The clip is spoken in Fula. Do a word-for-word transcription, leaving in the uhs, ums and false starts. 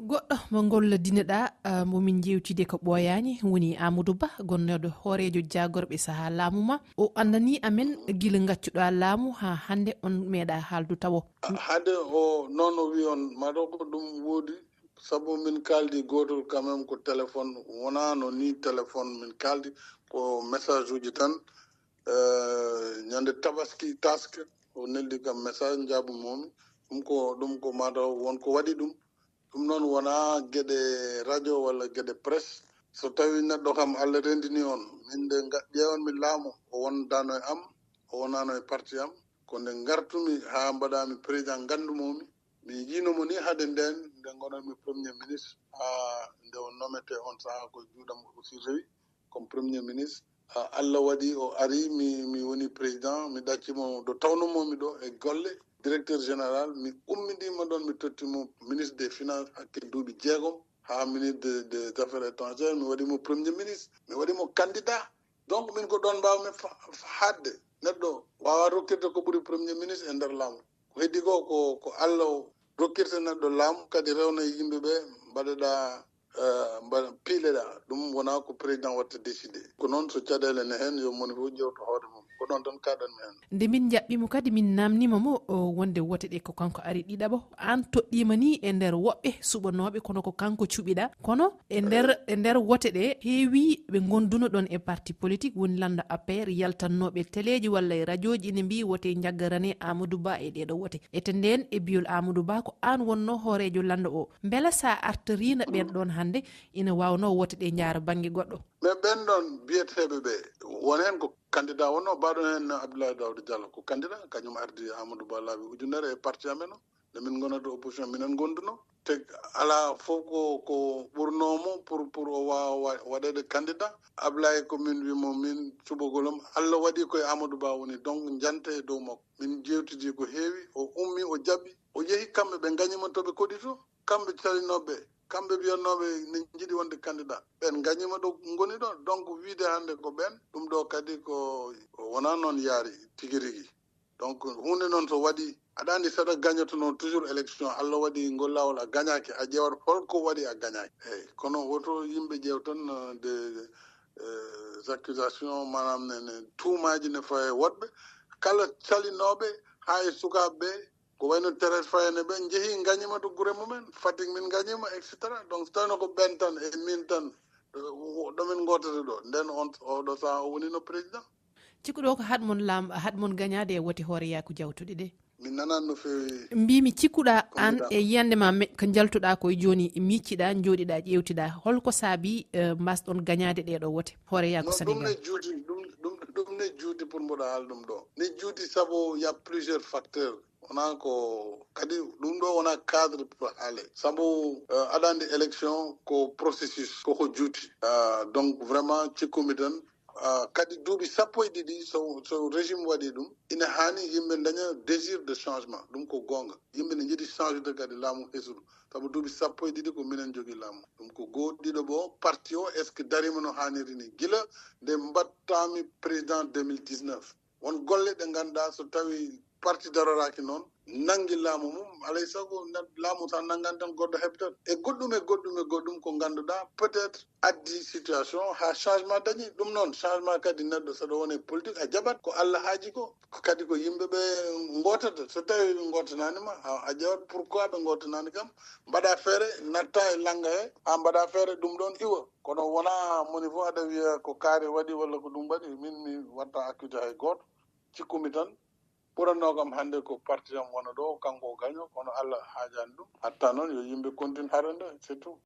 Goɗɗo mo ngolladinoɗaa, ah, mo min njeewtide ko ɓooyaani, woni Amadou Ba, gonnooɗo hooreejo jaagorɓe sahaa laamu ma. O anndanii amen gila ngaccuɗaa laamu haa hannde on meeɗaa haaldu tawo. Hade o noon o wi on, mataw ko ɗum woodi, sabu min kaaldi gootol quand même ko téléphone, wonaano ni téléphone min kaaldi, ko message uji tan. Eh, ñande tabaski, taske, o neldi kam message, njaabumomi. Ɗum ko, ɗum ko mataw won ko waɗi ɗum. Ɗum noon wonaa geɗe radio walla geɗe presse. So tawi neɗɗo kam Allah rendini on, min nde nga-, ƴeewan mi laamu, o wondano e am, o wonano e parti am. Ko nde ngartumi haa mbaɗami président, nganndumomi. Mi yiino mo ni hade nden, nde ngonanmi premier ministre, haa nde o nomete on sahaa ko juuɗam aussi rewi comme premier ministre. Ah, Allah waɗi o ari, mi, mi woni président, mi ɗaccimo ɗo tawnomomi ɗo e golle, directeur général, mi ummidima ɗon, mi tottimo ministre des finances hakke duuɓi jeegom, haa ministre de, des affaires étrangères, mi waɗimo premier ministre, mi waɗimo candidat. Donc, min ko ɗon mbawmi fa-, fa-, haɗde. Neɗɗo wawa rokkirde ko ɓuri premier ministre e nder laamu. Ko heddi ko, ko, ko Allah rokkirta neɗɗo laamu, kadi rewna yimɓe ɓe, mbaɗeɗa, eh, mbaɗa, piileɗa. Ɗum wona ko président watta décidé. Ko noon, so caɗeele ne heen, yo moni fof ƴewto hoore mum. Ko ɗon tan kaɗanmi heen. Nde min njaɓɓimo kadi, min namnima mo, o, wonde wote ɗe ko kanko ari ɗiɗaɓo. An toɗɗima ni e nder woɓɓe suɓanooɓe, kono ko kanko cuɓiɗa. Kono e nder, e nder wote ɗe, heewi ɓe gonduno ɗon e parti politique, woni lando A P R, yaltannooɓe teleeji walla e rajooji ene mbiyi wote njaggarane Amadou Ba e ɗeɗo wote. Ete nden e biyol Amadou Ba ko an wonno hooreejo lando o. Mbela sa artorino ɓen ɗon hannde, ina wawno wote ɗe njaara bannge goɗɗo? Mais ɓen ɗon biyeteeɓe ɓe, won heen ko candidat wonno, mbaɗon heen Abdoulaye Daouda Diallo ko candidat, kañum ardi Amadou Ba laabi ujunere e parti amen o. Nde min ngonata opposition, minen gonduno. Te alaa fof ko, ko ɓurno mo pour, pour o waawa wa-, waɗeede candidat. Ablaye ko min wimo min cuɓagol am. Allah waɗi koye Amadou Ba woni, donc njante e dow makko. Min jeewtidi ko heewi, o ummi, o jaɓi. O yehi kamɓe, ɓe ngañima to ɓe koɗi to. Kamɓe calinooɓe, kamɓe mbiyannooɓe ne njiɗi wonde candidat. Ɓen ngañima ɗo ngoni ɗo. Donc wiide hannde ko ɓen, ɗum ɗo kadi ko wonaa noon yaari tigi rigi. Donc, huunde noon so waɗi, aɗa anndi saɗa gañotono toujours élection, Allah waɗi ngol laawol a gañaaki, a ƴeewat holko waɗi a gañaaki. Eey, kono woto yimɓe ƴeew tan, euh, des, euh, accusations, maanaam ne, ne tuumaaji ne fawi e woɗɓe. Kala calinooɓe haa e sukaaɓe ɓe, ko wayno Thérèse Faye en ɓe njehi ngañima to gure mumen, Fatick min ngañima, et cetera. Donc, so tawino ko ɓen tan e min tan, ɗo, ɗo min ngootata ɗo, nden on, oɗo sahaa o wonino président. Cikkuɗo ko haɗ mon laam-, haɗ mon gañaade e wote hooreyaaku jawtuɗe ɗe? Mi nanan no feewi. Mbimi cikkuɗa an e yiyannde ma me-, ko njaltuɗa koye jooni, micciɗa, njooɗiɗa, ƴeewtiɗa. Holko saabi, eh, mbasɗon gañaade ɗeɗo wote hooreyaaku Sénégal? Non, ɗum ne juuti, ɗum, ɗum, ɗum ne juuti pour mboɗo haala ɗum ɗo. Ne juuti sabu y a plusieurs facteurs. Wona ko, kadi ɗum ɗo wona cadre pour haale. Sabu, eh, aɗa anndi élection ko processus, koko juuti. Ah, donc vraiment cikkumi tan, ah, kadi duuɓi sappo e ɗiɗi, so, so régime waɗi ɗum, ina haani yimɓe daña désir de changement. Ɗum ko goonga. Yimɓe ne njiɗi changede kadi laamu hesuru. Sabu duuɓi sappo e ɗiɗi ko minen jogii laamu. Ɗum ko goo. Ɗiɗo bo, parti o, est-ce que darima no haaniri ni? Gila nde mbattami président deux mille dix-neuf, won golle ɗe ngannduɗaa so tawi parti daroraaki noon, nanngi laamu mum, alay sago nan-, laamu sa nanngani tan goɗɗo heɓtat. E goɗɗum, e goɗɗum, e goɗɗum ko ngannduɗaa peut-être addi situation haa changement dañi. Ɗum noon, changement kadi neɗɗo saɗa wona e politique, a jaɓat ko Allah haaji ko. Ko kadi ko yimɓe ɓe ngootata. So tawi ɓe ngootanaani ma, a, a ƴeewat pourquoi ɓe ngootanaani kam, mbaɗa feere, natta e lannga he, haa mbaɗa feere ɗum ɗon iwa. Kono wona moni fof aɗa wiya ko kaari waɗi walla ko ɗum waɗi. Min mi watta accusé hay gooto. Cikkumi tan, ɓuranno kam hannde ko parti am wona ɗo, kanko o gaño, kono Allah haajaani ɗum. Hatta noon yo yimɓe continue harande, c'est tout.